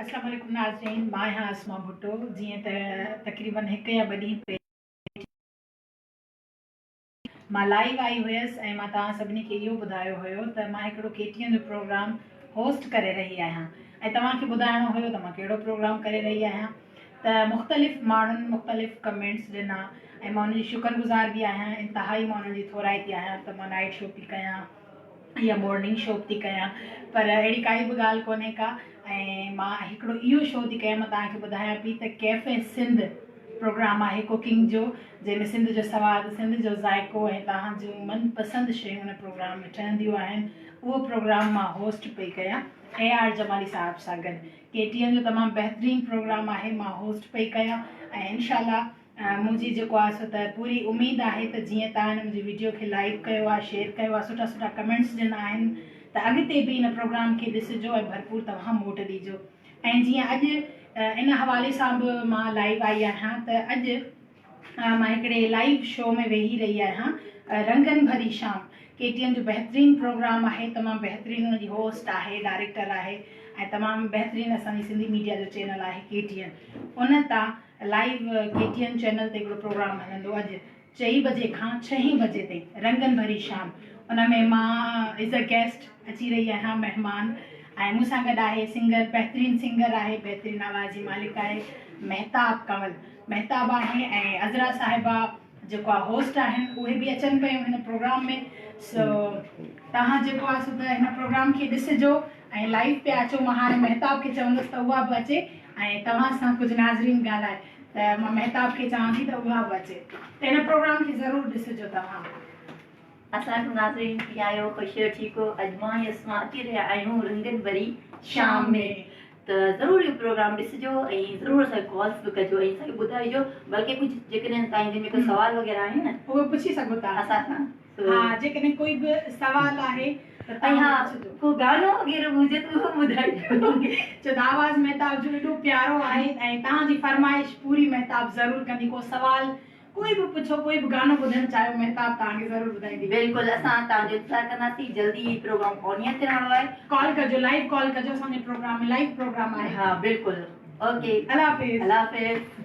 اسلام عليڪم ناظرين مان آهيان اسما ڀٽو جيئن ته تقريبن هڪ يا ٻه ڏينهن پهرين مان لائيو آئي هيس ۽ مان توهان سڀني کي اهو ٻڌايو هيو ته مان هڪڙو ڪي ٽي اين جو پروگرام هوسٽ ڪري رهي آهيان ۽ توهان کي ٻڌائڻو هيو ته مان ڪهڙو پروگرام ڪري رهي آهيان ته مختلف ماڻهن مختلف ڪمينٽس ڏنا ۽ مان انهن جي شڪر گذار به آهيان انتهائي مان انهن جي ٿورائتي آهيان ته مان نائيٽ شو پي ڪيان يا مارننگ شو به ٿي ڪيان پر اهڙي ڪائي به ڳالهه ڪونهي ڪا ۽ مان هڪڙو اهو شو ٿي ڪيان مان توهان کي ٻڌايان پئي ته ڪيفي سنڌ پروگرام آهي ڪوڪنگ جو جنهن ۾ سنڌ جو سواد سنڌ جو ذائقو ۽ توهان جون من پسند شيون ان پروگرام ۾ ٺهنديون آهن اهو پروگرام مان هوسٽ پئي ڪيان اي آر جمالي صاحب سان گڏ ڪي ٽي اين جو تمام بهترين پروگرام آهي مان هوسٽ پئي ڪيان ۽ انشاء الله منهنجي جيڪو آهي سو ته پوري اميد آهي ته جيئن توهان هن منهنجي وڊيو کي لائيڪ ڪيو آهي شيئر ڪيو آهي سٺا سٺا ڪمينٽس ڏنا آهن ته اڳتي به هن پروگرام کي ڏسجو ۽ ڀرپور توهان موٽ ڏيجو ۽ جيئن اڄ ان حوالي سان به مان لائيو آئي آهيان ته اڄ مان هڪڙي لائيو شو ۾ ويهي رهي آهيان رنگن ڀري شام ڪي ٽي اين جو بهترين پروگرام آهي تمام بهترين ان جي هوسٽ آهي ڊائريڪٽر آهي ۽ تمام بهترين اسان جي سنڌي ميڊيا جو چينل آهي ڪي ٽي اين ان تان live K T N channel تي هڪڙو پروگرام هلندو اڄ چئين بجي کان ڇهين بجي تائين رنگن ڀري شام ان ۾ مان ايز ا گيسٽ اچي رهي آهيان مهمان ۽ مون سان گڏ آهي سنگر بهترين سنگر آهي بهترين آواز جي مالڪ آهي مهتاب ڪنول مهتاب آهي ۽ عذرا صاحبه جيڪو آهي هوسٽ آهن اهي به اچن پيون هن پروگرام ۾ سو توهان جيڪو آهي سو ته هن پروگرام کي ڏسجو ۽ لائيو پيا اچو مان هاڻي مهتاب کي چوندس ته اها به اچي ۽ توهان سان ڪجهه ناظرين ڳالهائي ته مان مهتاب کي چوان ٿي ته اها به اچي ته هن پروگرام کي ضرور ڏسجو توهان. اسلام عليڪم ناظرين ڪيئن آهيو خوش آهيو ٺيڪ هو اڄ مان ۽ اسما اچي رهيا آهيون رنگن ڀري شام ۾ ته ضرور اهو پروگرام ڏسجو ۽ ضرور اسان کي ڪالز به ڪجو ۽ اسان کي ٻڌائجو بلڪه ڪجهه جيڪڏهن توهان جي ۾ ڪو سوال وغيره آهن نه اهي پڇي سگهو ٿا اسان کان. ها جيڪڏهن ڪوئي به سوال آهي ته ۽ ها ڪو گانو وغيره به هجي ته اهو به ٻڌائجو. ڇو ته آواز مهتاب جو ايڏو پيارو آهي ۽ توهان جي فرمائش پوري مهتاب ضرور ڪندي ڪو سوال ڪوئي به پڇو ڪوئي به گانو ٻڌڻ چاهيو مهتاب توهان کي ضرور ٻڌائيندي. بلڪل اسان توهان جو انتظار ڪنداسين جلدي هي پروگرام آن ايئر ٿيڻ وارو آهي. ڪال ڪجو لائيو ڪال ڪجو اسان جي پروگرام ۾ لائيو پروگرام آهي. ها بلڪل اوڪي الله حافظ. الله حافظ.